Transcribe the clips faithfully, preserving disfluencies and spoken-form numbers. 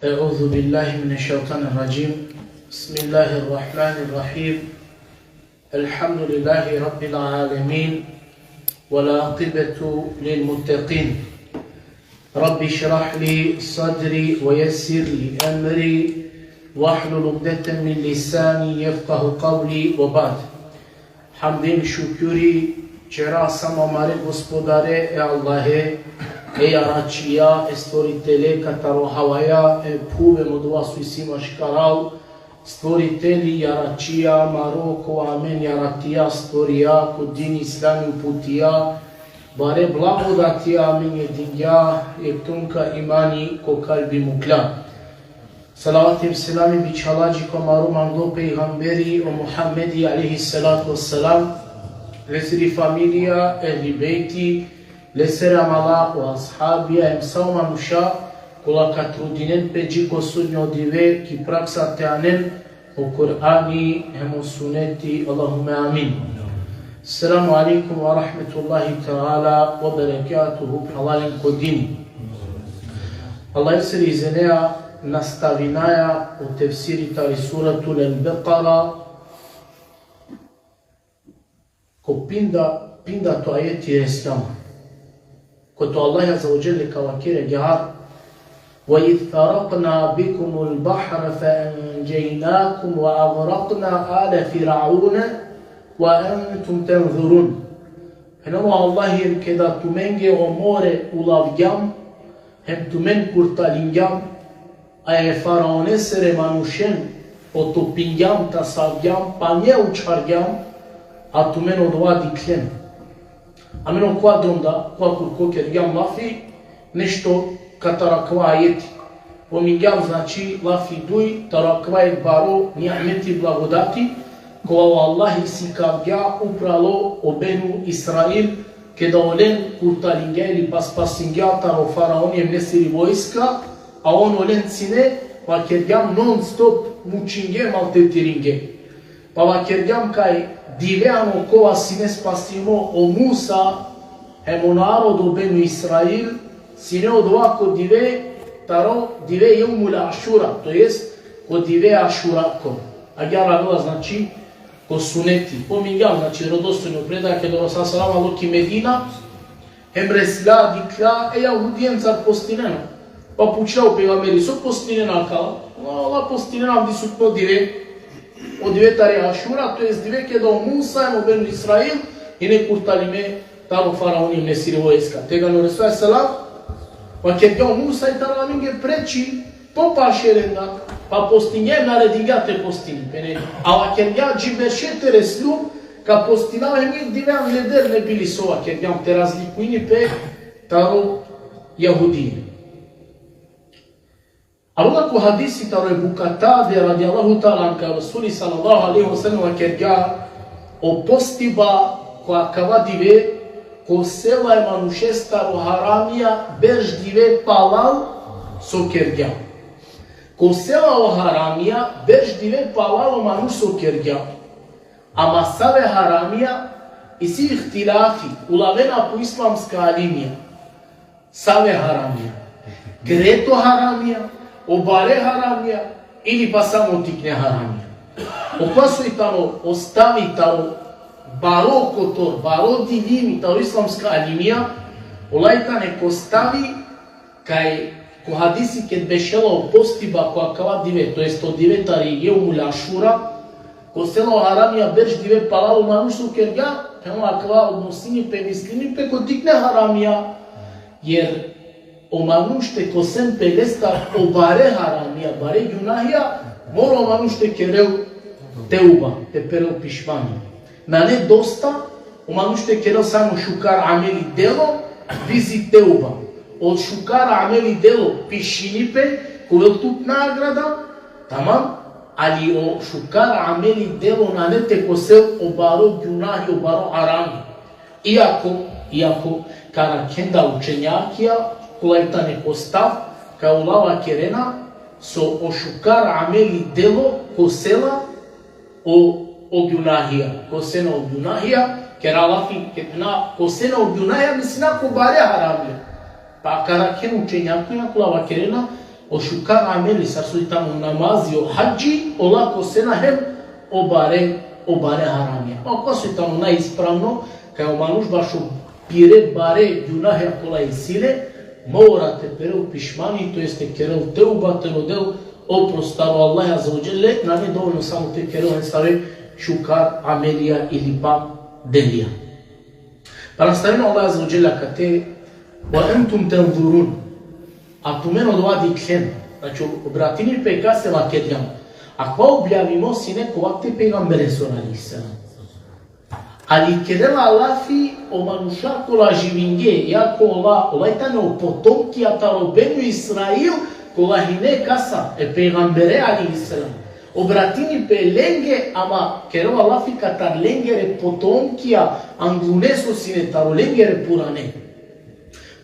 أعوذ بالله من الشيطان الرجيم. بسم الله الرحمن الرحيم. الحمد لله رب العالمين. والعاقبة للمتقين. رب اشرح لي صدري ويسر لي أمري واحلل عقدة من لساني يفقه قولي وبعد. Hamdi hem šukuri ćera samo amare Gospodare, e Allahe, e Jaračija, e Stvoritele, kataro havaja, e phuv hem odova so isi maškaral, Stvoriteli, Jaračija amaro, kova amen jaratija, stvorija, ko din islami uputija, bare blagodatija amen jedingja, e tunka imani ko kalbi muklja. Salavati hem selami bičhala dži ko amaro manglo pejgamberi o Muhammedi alejhi salatu vesselam, lesiri familija, ehli bejti, lesere amala, o ashabija, hem sa o manuša, kola ka trudinen pe dži ko sudnjo dive, ki praksa te anen o Kur'ani, hem o suneti, Allahumme amin. Selamu alejkum ve rahmetullahi teala ve berekatuhu, phralalen ko din. Allahesiri izinea nastavinaja o tefsiri tari Suratul El-Bekara, ko pinda, pindato ajeti e Islam. Kote o Allah azze ve dželle ka vakeri agjaar: وإذ فرقنا بكم البحر فأنجيناكم وأغرقنا آل فرعون وأنتم تنظرون. Phenela o Allahi, keda tumenge o more ulavgjam, hem tumen kurtalingjam, a e faraonesere manušen otopingjam, tasavgjam, pa nje učhargjam, a tumen odova dikhlen. Amen okova drom da, okova kurko kergjam lafi, nešto katar akava ajeti. Pomingjam, znači, lafi duj, taro akava jekh baro nimeti, blagodati, kova o Allahi sikavgja upralo o Benu Israil, keda olen kurtalingja ili pa spasingja taro faraoni hem lesiri vojska, a on olen sine, vakergjam, non stop mučinge, maltretiringe. Pa vakergjam kaj dive ano kova sine spasimo o Musa hem o narodo Benu Israil, sine odova ko dive taro dive Jevmul Ašura, to jest ko dive Ašurako. Agjaar avela, znači, ko suneti. Pomingjam, znači, vjerodostojno predaja, keda o Resul sallallahu alejhi ve sellem alo ki Medina, hem resla, dikhlja e jahudijencar postinena. Pa pučhlja o pejgamberi: So postinena akala? Ola postinena avdisutno dive, o dive tari Ašura, to jest dive keda o Musa hem o Benu Israil ine kurtalime taro faraoni hem lesiri vojska. Tegani o Resul sallallahu alejhi ve sellem vakergja: O Musa i taro amenge preči po pašerenda, pa postingja, naredingja te postini. Pene, a vakergja: Dži berše te resljum, ka postinava hem jekh dive angleder, ne bi li so, vakergjam, te razlikujini pe taro jahudije. Avela ko hadisi taro Ebu Katade radijallahu teala anhu kaj o Resuli sallallahu alejhi ve sellem vakergja: O postiba ko akava dive kosela e manušestar o haramija berš dive palal so kergja. Kosela o haramija berš dive palal o manuš so kergja. Ama save haramija, isi ihtilafi, ulavena po islamska alimija. Save haramija. Kreto haramija, o bare haramija, ili pa samo tikne haramija. Okova soj tano o stavi taro baro kotor, baro divimi taro islamska alimija, olaj tane ko stavi kaj ko hadisi ked bešela o postiba ko akava dive, to jest o dive tari Jevmul Ašura, kosela o haramija berš dive palal o manuš so kergja, hem akava odnosini pe, mislini pe ko tikne haramija, jer o manuš te kosen pe lestar o bare haramija, bare gjunahija, mora o manuš te kerel teuba, te perel pišmani. Nane dosta o manuš te kerel samo šukar ameli, delo, vizi teuba. O šukar ameli, delo pišini pe, ka ovel tut nagrada, tamam, ali o šukar ameli, delo nane te kosel o baro gjunahi, o baro harami. Iako, iako ka arakhen da učenjakija, kola i tane ko stav, kaj ola vakerena so o šukar ameli, delo kosela o, o gjunahija, kosena o gjunahija, kera lafi, ked phena kosena o gjunahija, mislina ko bare haramija. Pa ka arakhen učenjakija kola vakerena, o šukar ameli, sar so i tano namazi, o hadži, ola kosena hem o bare, o bare haramija. Ama kova so i tano najispravno, kaj o manuš bašo pire bare gunahe kola isi le, mora te perel pišmani, to jest te kerel teuba, te rodel oprost taro Allah Azze ve Dželle, nane dovoljno samo te kerel ensave šukar amelija ili pa delija. Pa nastavini o Allah Azze ve Dželle akate: "Ve entum tenzurun." A tumen odova dikhljen. Znači, obratini pe kase vakergjam. Akava objavimo sine ko vakti pejgamberesoro alejhi selam. Ali kerela lafi o manuša kola živinge, iako ola, ola i tane o potomkija taro Benu Israil, kola hine kasa, e pejgambere alejhi selam. Obratini pe lenge, ama kerela lafi katar lengere potomkija, anglune so sine taro lengere purane.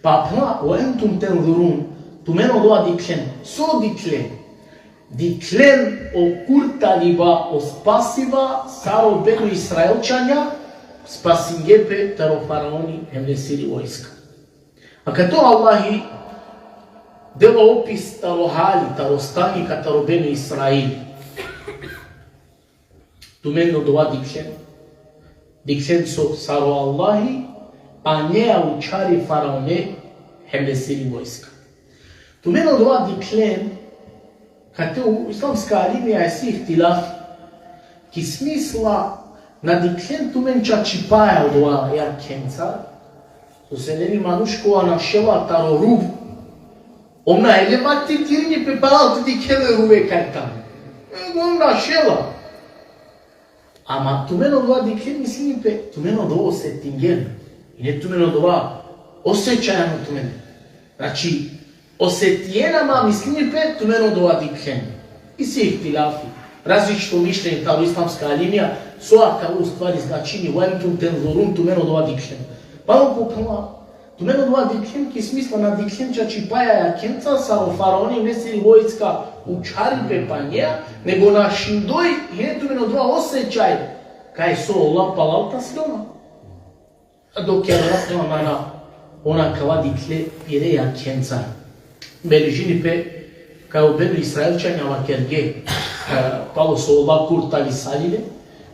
Pa phenela: "Ve entum tenzurun", tumen odova dikhljen. So dikhljen? Dikhljen o kurtaliba, o spasiba, sar o Benu Israilčanja spasinge pe taro faraoni hem lesiri vojska. Akate o Allahi dela opis taro hali, taro stanje kataro Benu Israil. Tumen odova dikhljen. Dikhljen so sar o Allahi panea učhari faraone hem lesiri vojska. Tumen odova dikhljen, kate o islamska alimija isi ihtilaf, ki smisla na dikhljen tumen čačipaja odova jakhenca, so se neli manuš kova našela taro ruv, ov na hele vakti te irini pe palal te dikhel e ruve kaj tano. Nego ov našela. Ama tumen odova dikhljen, mislini pe, tumen odova osetingjen. Ine tumen odova osećajno tumen. Znači, osetien, ama mislini pe, tumen odova dikhljen. Isi ihtilafi. Različito mišljenje taro islamska alimija, so akava u stvari značini, ve entum tenzurun, tumen odova dikhljen. Pa o kupnela, tumen odova dikhljen ki smisla na dikhljen čačipaja jakhenca, sar o faraoni hem lesiri vojska učhari pe panea, nego našindoj, ine tumen odova osećaj, kaj so ola palal te asljona. A dok ja rasno mana, ona kava dikhle pire jakhenca. Beležini pe, kaj o Benu Israilčanja vakerge, e, palo so ola kurtalisalile,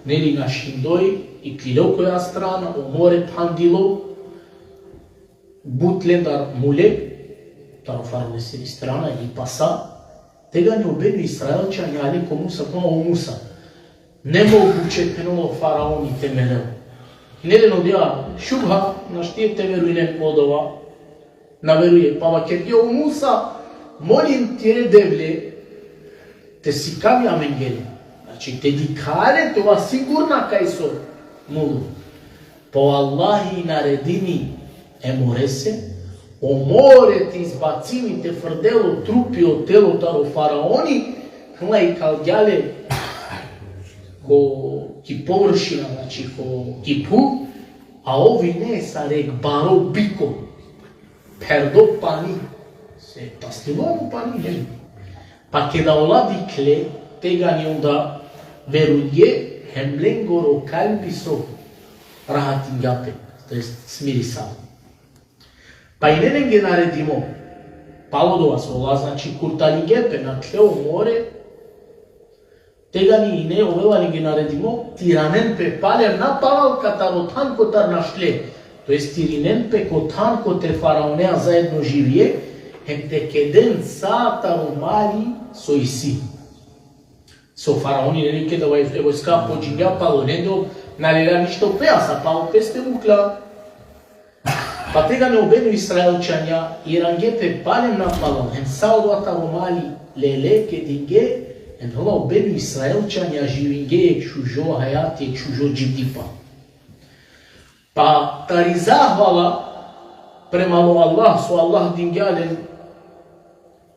neli našindoj, iklilo koja strana, o more phandilo, but lendar mule, taro faraonesiri strana ili pasa, tegani o Benu Israilčanja ale ko Musa, phenela: "O Musa, nemoguće", phenela, "o faraoni te merel." Ine len odija šubha, našti te verujnen ko odova, na veruje. Pa vakerge: "O Musa, molin tire Devle, te sikavi amenge le. Znači, te dikha le, te ova sigurna kaj so mulo." Pa o Allahi naredini e morese, o more te izbacini, te frdel o trupi, o telo taro faraoni, hlaj, ikalgja le ko ki površina, znači ko ki phuv, a ov ine sar jekh baro biko, pherdo pani, se pastilo o pani, ne? Pa keda ola dikhle, tegani onda verujge, hem lengoro kalbi so rahatingja pe, to jest smirisalo. Pa ine lenge naredimo, palo dova so ola, znači, kurtalinge pe, nakhle o more, tegani ine ovela lenge naredimo, te iranen pe palem napalal kataro than kotar našle, to jest te irinen pe ko than kote faraonea zaedno živije, hem te keden sa taro mali so isi. So faraoni, neli, keda e vojska pođingja palo lende, na lelja ništo pe, a sa palo peste mukla. Pa tegani o Benu Israilčanja irange pe palem napalal, hem sa odova taro mali lele, kedinge, hem ola o Benu Israilčanja živinge jekh šužo hajati, jekh šužo dživdipa. Pa tari zahvala prema o Allah, so Allah dingja len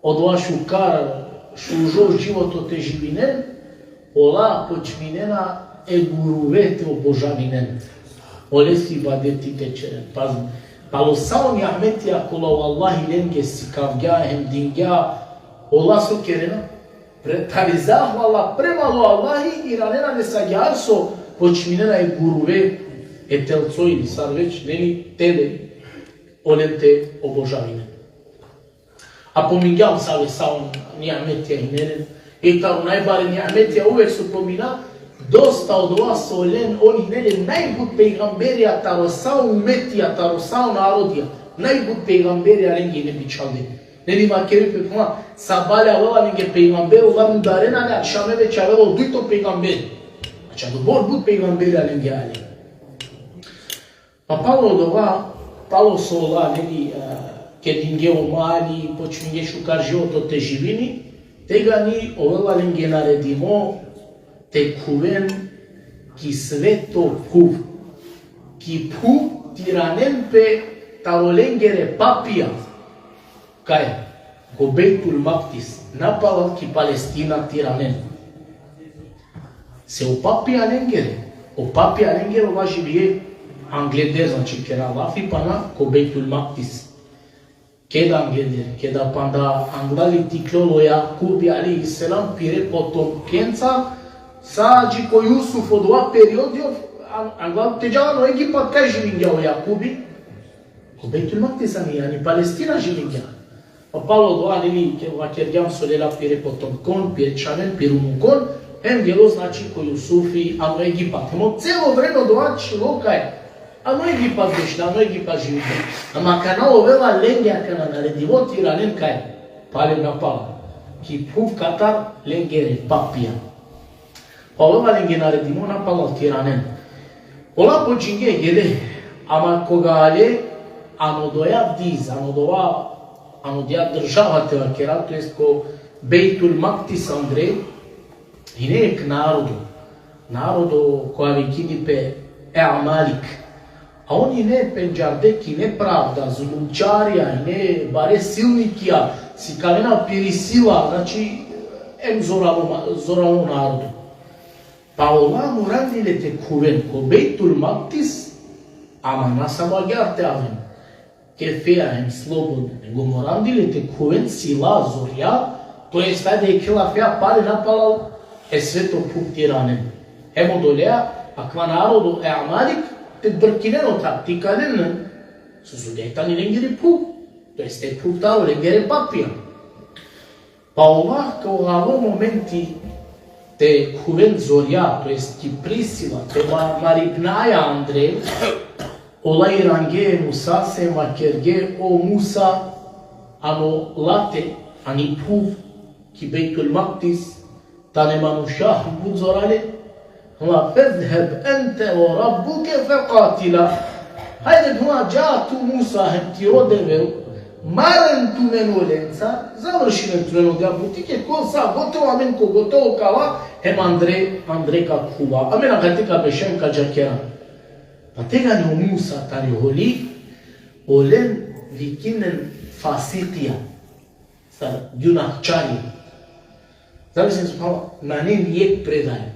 odova šukar, šužo životo te živinen, ola počminena e guruve te obožavinen. Olesi ibadeti te ćeren. Pazin, palo sa o nimetija kola o Allahi lenge sikavgja hem dingja, ola so kerena? Pre-, tari zahvala prema o Allahi iranena lesagjar so počminena e guruve, e telco ili sar već, neli, tele, olen te obožavinen. Pomingjam save sa o nijametija hine len. I taro najbare nijametija uvek so pomina, dosta odova so len, on hine len najbut pejgamberija taro sa o umetija, taro sa o narodija. Najbut pejgamberija lenge hine bičhalde. Neli, vakeri pe, puma, sabale avela lenge pejgamber, ola mudarena le, akšame več avela o dujto pejgamber. Znači, adobor but pejgamberija lenge ale. Pa palo odova, palo so ola, neli, e, kedinge o mali, počminge šukar životo te živini, tegani ovela lenge naredimo te khuven ki sveto phuv, ki phuv te iranen pe taro lengere papija. Kaj? Ko Bejtul Makdis, napalal ki Palestina te iranen. Se o papija lengere, o papija lengere ola živije angleder, znači, kera lafi pana ko Bejtul Makdis. Keda angleder, keda panda anglal te iklol o Jakubi alejhi selam pire potomkenca, sa dži ko Jusuf, odova periodi, an-, anglal te džal ano Egipat, kaj živingja o Jakubi? Ko Bejtul Makdis, ani, ani Palestina živingja. Pa palo odova, neli, ke vakergjam so lela pire potomkon, pire čhaven, pire unukon, hem gelo, znači, ko Jusufi ano Egipat. Hem o celo vreme odova čhilo kaj? Ano Egipat bešla, ano Egipat živingja. Ama akana ovela lenge akana naredimo te iranen kaj? Pale napalal. Ki phuv katar lengere papija. Pa ovela lenge naredimo napalal te iranen. Ola počinge, gele, ama koga ale ano odoja diz, ano odova, ano odoja država te vakera, to jest ko Bejtul Makdis andre, hine jekh narodo. Narodo kova vikini pe e Amalik. A on hine pendžarde ki nepravda, zulumčarija, hine bare silnikija, sikavena piri sila, znači, em zoralo ma-, zoralo narodo. Pa ola morandile te khuven ko Bejtul Makdis, ama na samo agjaar te aven kefeja hem slobodno, nego morandile te khuven sila, zorja, to jest, ajde, jekhe lafeja, pale napalal e sveto phuv te iranen. Hem odoleja, akava narodo e Amalik, te brkinen otar, te ikalen len, so, so odija tani lengiri phuv, to jest e phuv taro lengere papija. Pa ola, koga alo momenti te khuven zorja, to jest ki prisila, te ma-, maribnaja andre, ola irange e Musase, vakerge: O Musa, ano late, ani phuv, ki Bejtul Makdis, tane manuša but zorale, Ama fezheb ente ve rabbuke fekatila. Hajde, dža tu, Musa, hem tiro Devel, maren tumen olenca, završinen tumen odoja buti, ke ko sa gotovo, amen ko gotovo ka ava, hem andre, andre ka khuva. Amen akate ka bešen, ka džakera. Pa tegani o Musa tari holi, olen vikinen fasikija. Sar gjunahčari. Zamislin, subhanallah, nane ni jekh predaja,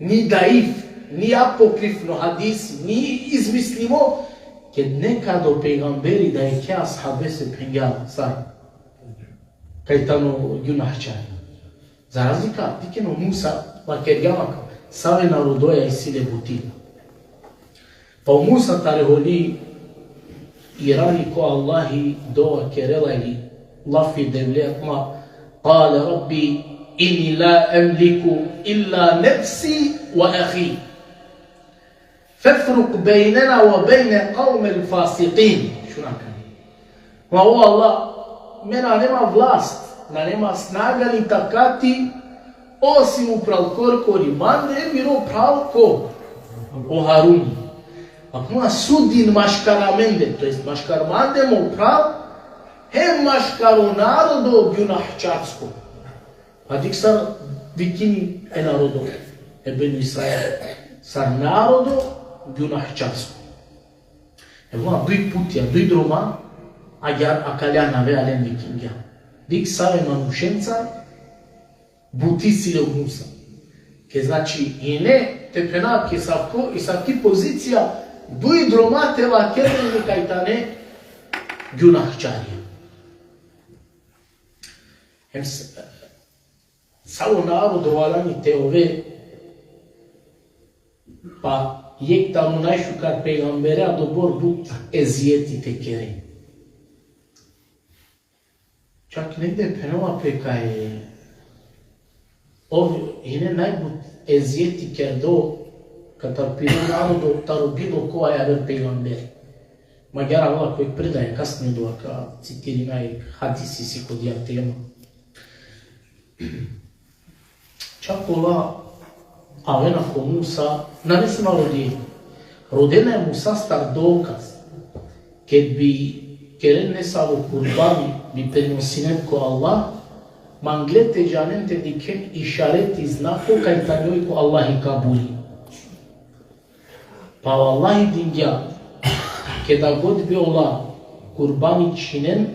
ni daif, ni apokrifno hadisi, ni izmislimo, ked nekad o pejgamberi da jekhe ashabese phengja sar, kaj tano gjunahčari. Za razlika, dikhen o Musa, vakergjam akava, save narodoja isi le buti. Pa o Musa tari holi irani ko Allahi, dova kerela ili lafi Devle, akava: Kale Rabbi inni la emliku illa nefsi ve ahi. Fefruk bejnena ve bejne kavmel fasikin. Šuna akana. Ma o Allah, me nane ma vlast, nane ma snaga ni takati, osim upral korkori mande, hem miro phral ko? O Haruni. Akana sudin maškar amende, to jest maškar mande, mo phral, hem maškar o narodo gjunahčarsko. Pa dikh sar vikini e narodo, e Benu Israil, sar narodo gjunahčarsko. E, ola duj putija, duj droma, agjaar akale anave alen vikingja. Dikh save manušenca buti isi le o Musa. Ke, znači, ine te phena ke savko, i savki pozicija, duj droma te vakeren kaj tane gjunahčari. Hem s-, savo narodo valjani te ove, pa jekh taro najšukar pejgamberea dobor but ezijeti te kere. Čak negde phenela pe kaj ov ine najbut ezijeti kerdo katar piro narodo taro bilo kova javer pejgamberi. Magjar avela ko jekh predaja kasnije, dova ka citirina jekh hadisi si ko dija tema. Čak ola avena ko Musa, nane so na rodinena. Rodena e Musastar dokaz. Ked bi keren nesavo kurbani, bi prenosinen ko Allah, mangle te džanen te dikhen išareti, znako kaj tani oj ko Allahi kabuli. Pa o Allahi dingja, keda god bi ola kurbani čhinen,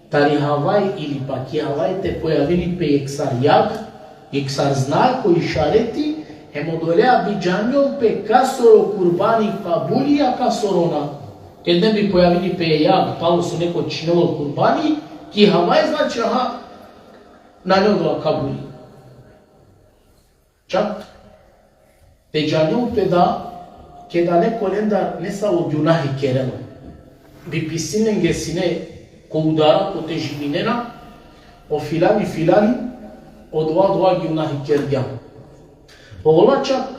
tari havaj ili pa ki havaj te pojavini pe jekh sar jag, jekh sar znako, išareti, hem odolea bi džanjol pe kasoro kurbani kabuli a kasoro na. Ked ne bi pojavini pe jag, palo so neko čhinelo kurbani, ki havaj, znači, aha, nane odola kabuli. Čak te džanjol pe da, keda neko lendar nesavo gunahi kerela, bi pisinen lenge sine ko udara, kote živinena, o filani filani, odova, odova gunahi kergja. Ola čak,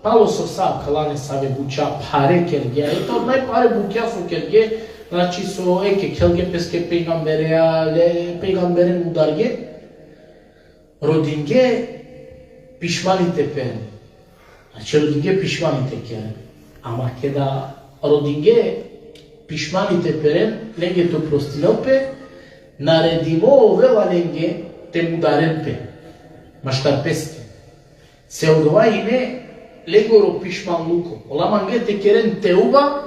palo so sa akala nesave buča phare kergja, e, to najphare bukja so kergje, znači so eke khelge peske pejgamberea, le pejgamberen mudarge, rodinge pišmani te peren. Znači, rodinge pišmani te keren. Ama keda rodinge pišmani te peren, lenge te oprostinel pe, naredimo ovela lenge te mudaren pe maškar peste. Se odova ine lengoro pišmanluko. Ola mangle te keren teuba,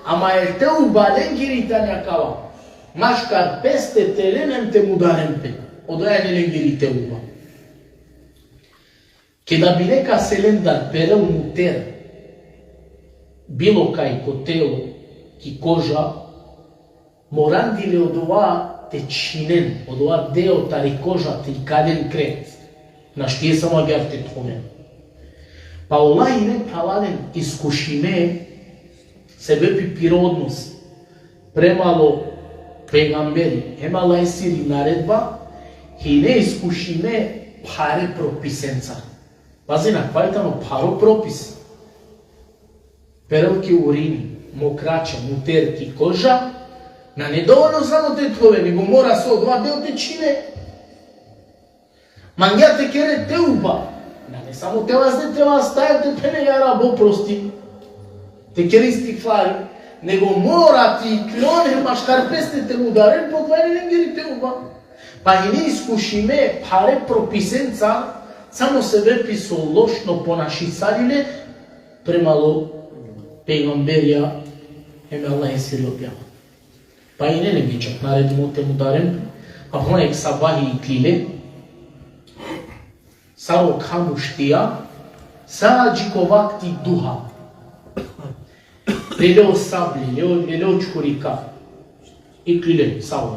ama e teuba lengiri tani akava. Maškar peste te len hem te mudaren pe. Odova ine lengiri teuba. Keda bi nekase lendar perel muter, bilo kaj ko telo, ki koža, morandile odova te čhinen, odova deo tari koža te ikalen kret. Našti e samo agjar te thoven. Pa ola ine, phralalen, iskušime, sebepi piro odnos premalo pejgamberi, hem Allahesiri naredba, hine iskušime phare propisenca. Pazin, akava i tano pharo propis. Perel ki urini, mokrača, muter ki koža, nane dovoljno samo te thove, nego mora so odova deo te čhine. Mangea te kere teuba. Nane samo te vazde, te vastaje, te phene: Ja Rab, oprosti. Te kere istigfari. Nego mora te iklon hem maškar peste te mudaren, pa odova ine lengiri teuba. Pa hine iskušime phare propisenca, samo sebepi so lošno ponašisalile premalo pejgamberja hem Allahesiri objava. Pa ine lenge čak naredimo te mudaren, a hona jekh sabahi iklile, sar o kham uštija, sa dži ko vakti duha. Lele o sablje, lele o, lele o čhurika. Iklile, sa o,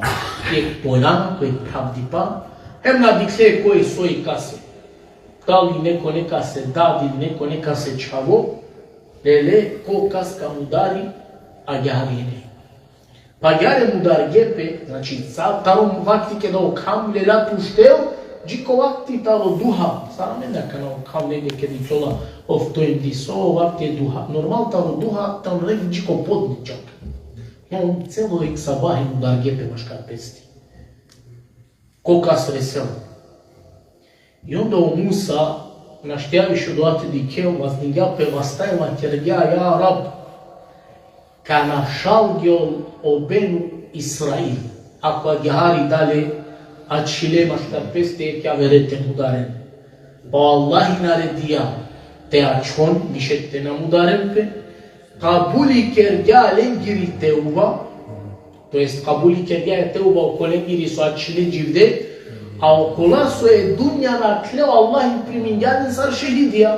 jekh poljana, ko jekh phravdipa, hem na dikhle koj soj kase. Dali neko nekase dad ili neko nekase čhavo, lele ko kas ka mudari, agjaar ine. Pa agjaar e mudarge pe, znači, sa taro vakti keda o kham lela te uštel, dži ko vakti taro duha, sar amen akana o kham negde keda iklola ofto indi, so vakti e duha. Normal taro duha, taro negde dži ko podne čak. No, celo jekh sabahi mudarge pe maškar peste. Ko kas resel. I onda o Musa naštea više odova te dikhel, vazdingja pe vasta hem vakergja: Ja Rab, ka našalgjol o Benu Israil, ako agjaar i dalje ačhile maškar peste jekh javere te mudaren. Pa o Allahi naredija te ačhon, više te na mudaren pe, kabuli kergja lengiri teuba, to jest kabuli kergja e teuba okolengiri so ačhile dživde, a okola so e dunja nakhle, o Allahi primingja len sar šehidija.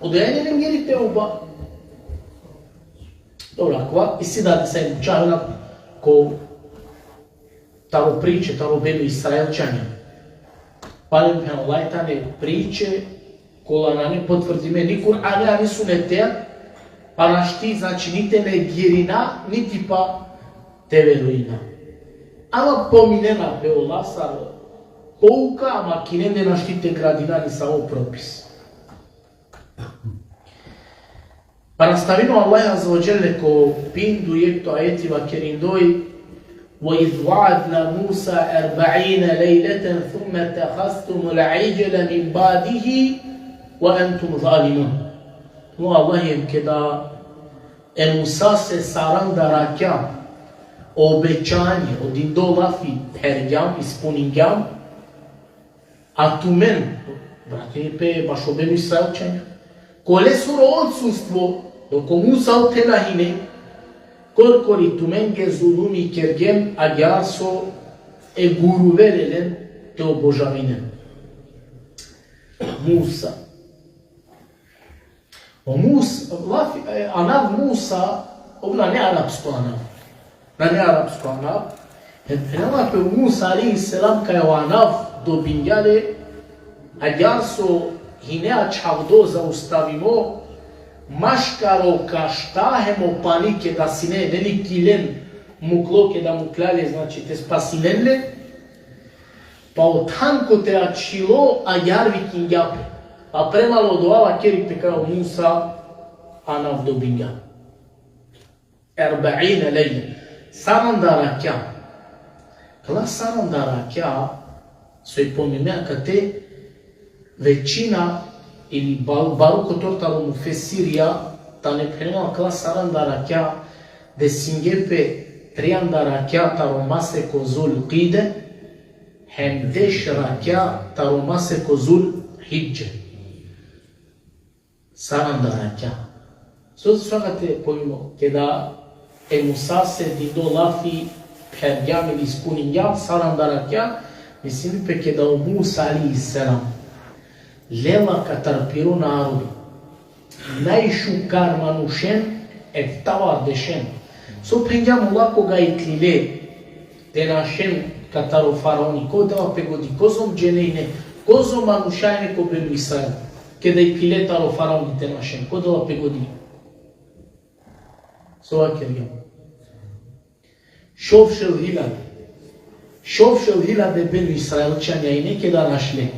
Odova ine lengiri teuba. Dobro, akava isi da sa buča ko taro priče taro Benu Israilčanja. Palem phenela, ola tane priče kola nane potvrdime ni Kur'ane, ani Sunetea, pa našti, znači, ni te negirina, niti pa te verujina. Ama pominena pe ola sar pouka, ama kinen de našti te gradina nisavo propis. Pa nastavini o Allah azze ve dželle ko pindu jekto ajeti vakerindoj: وإذ وعدنا موسى أربعين ليلة ثم اتخذتم العجل من بعده وأنتم ظالمون. O Allah, em keda e Musase saranda rakja obećanje, o dindo lafi phergjam, ispuningjam, a tumen, vratini pe bašo Benu Israilčanja, ko lesoro odsustvo, dok o Musa ote na hine, korkori tumenge zulumi kergjen, agjaar so e guruve lelen te obožavinen. Musa. O Mus-, lafi, e, anav Musa, ov nane arapsko anav. Nane arapsko anav. Hem phenela pe o Musa alejhi selam kaj o anav dobingja le, agjaar so hine ačhavdo, zaustavimo, maškaro kašta hem o pani keda sine, neli, kilen muklo, keda muklja le, znači, te spasinen le, pa o than kote ačhilo, agjaar vikingja pe. Pa prema odova vakeri pe kaj o Musa anav dobingja. Erbeine lejle. Saranda rakja. Kala saranda rakja, so i pominea kate, većina ili ba-, baro kotor taro mufesirija, tane phenena kala saranda rakja desingje pe trianda rakja taro masek o Zul Kide, hem deš rakja taro masek o Zul Hidže. Saranda rakja. So, so akate pojmo, keda e Musase dindo lafi phergjam ili ispuningjam, saranda rakja, mislini pe keda o Musa alejhi selam lela katar piro narodo najšukar manušen, eftavardešen. So phengjam, ola koga iklile te našen kataro faraoni, ko dela pe godi, kozom džene ine, kozom manuša ine ko Benu Israil, keda iklile taro faraoni te našen, ko dela pe godi? So vakergjam. Šov šel hiljade. Šov šel hiljade Benu Israilčanja ine keda našle.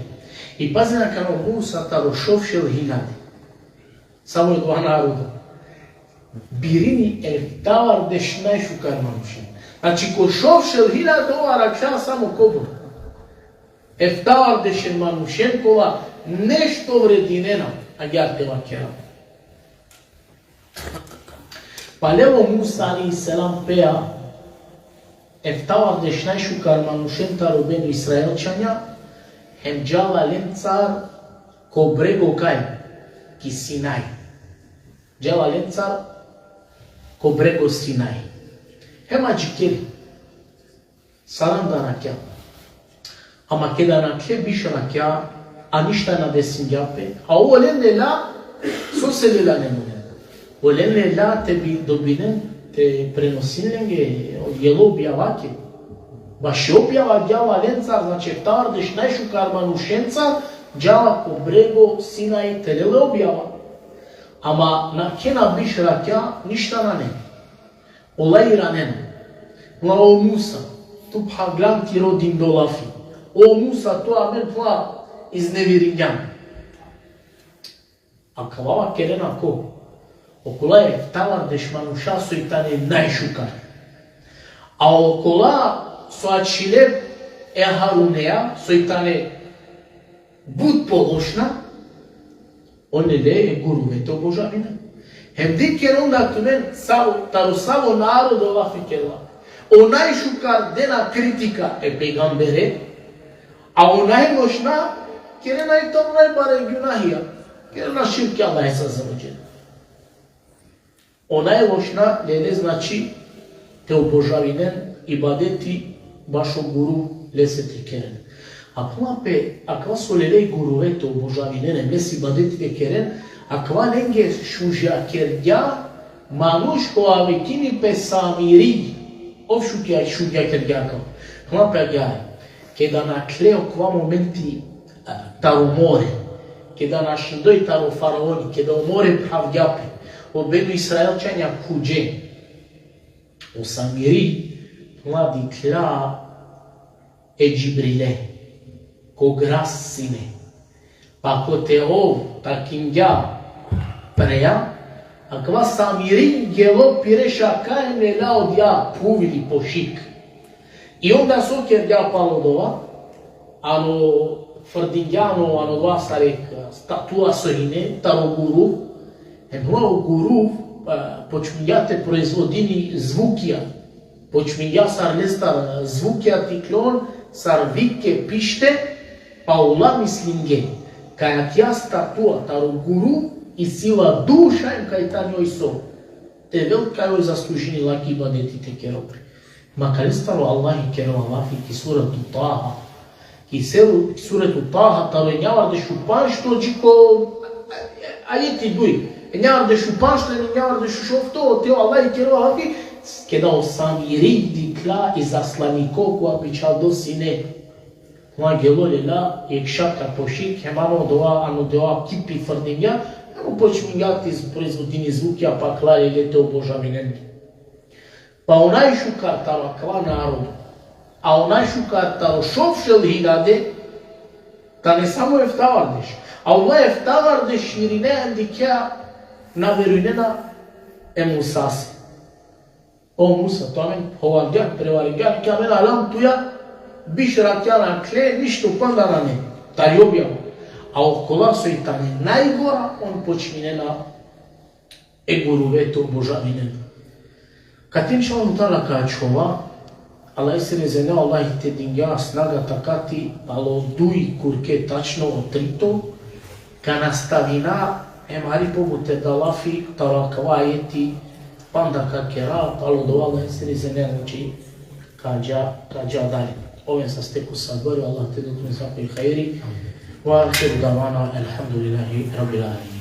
I pazin akana, o Musa taro šov šel hiljade, samo e dova narodo birini eftavardeš najšukar manušen. Znači, ko šov šel hiljade ov arakhlja samo kobor? Eftavardešen manušen kola nešto vredinena, agjaar te vakera. Pa lel o Musa alejhi selam pea eftavardeš najšukar manušen taro Benu Israilčanja, hem džala lencar ko brego kaj? Ki Sinaj. Džala lencar ko brego Sinaj. Hem adžikeri. Saranda rakja. Ama keda nakhle biš rakja, a ništa na desingja pe, a olen lela, sose lela len olen? Olen lela te bi-, dobinen, te prenosin lenge, o, jelo objavake. Baši objava džala lencar, znači, eftavardeš najšukar manušenca, džala ko brego Sinaj te lel le objava. Ama nakhena biš rakja, ništa nane. Ola iranena. Phenela: O Musa, tu phaglan tiro dindo lafi. O Musa, tu amen, phenela, izneviringjan. Akava vakerena ko? Okola eftavardeš manuša soj tane najšukar. A okola so ačhile e Harunea, soj tane but pološna, on lele e guruve te obožavinen. Hem dikhena onda tumen savo, taro savo narodo lafi kerela. O najšukar dena kritika e pejgambere, a o najlošna kerena i taro najbare gunahija. Kerena širk e Allahese azze ve dželle. O najlošna lele, znači, te obožavinen, ibadeti bašo guru lese te keren. A phenela pe, akava so lele guruve te obožavinen, hem lese ibadeti te keren, akava lenge šužjakergja manuš kova vikini pe Samiri, ov šužja-, šužjakergja akava. Phenela pe agjaar, keda nakhle okova momenti, a, taro more, keda našindoj taro faraoni, keda o more phravgja pe, o Benu Israilčanja khuđe, o Samiri, phenela, dikhlja e Džibrile. Ko gras sine. Pa kote ov takingja preja, akava Samiri gelo pire šaka hem lelja odija phuv ili pošik. I onda so kergja palo dova, ano frdingja ano, ano dova sar jekh statua so hine, taro guruv, hem o guruv, e, počmingja te proizvodini zvukija. Počmingja sar lestar zvukija te iklon, sar vike, pište, pa ola mislinge kaj akija statua taro guruv isi la duša hem kaj tani oj so. Te vel kaj oj zaslužini laki ibadeti te kerel. Ma kalestar o Allahi kerela lafi ki suretu Taha. Ki seru-, ki suretu Taha, taro enjavardeš u pandžto dži ko ajeti duj. Enjavardeš u pandžto, enjavardeš u šovto, te o Allahi kerela lafi, keda o Samiri dikhlja i zaslaniko kova bičhaldo sine. Ma gelo lelja jekh šaka pošik, hem ano dova, ano dova kipi frdingja, hem počmingja te proizvodini zvukija, pa akala lele te obožavinen. Pa o najšukar taro akava narodo, a o najšukar taro šov šel hiljade, tane samo eftavardeš. A ola eftavardeš širine hem dikhea, na verujnena e Musase. O Musa, tu amen hovavgjan, prevaringjan, ki amen alam tuja, biš rakja nakhle, ništo panda nane, tari objava. A okola soj tane najgora, on počminena e guruve te obožavinen. Kate inšallahu teala ka ačhova, Allahi se rezene, Allahi te dingja snaga, takati, palo duj kurke tačno o trito, ka nastavina, hem hari pobut te da lafi taro akava ajeti, panda ka kera, palo dova Allahi se rezene, znači, ka dža, ka dža dalje. Oven saste ko sabri, Allah te del tumen sa ko hajri. Ve ahiru davana, elhamdulillahi rabbil alemin.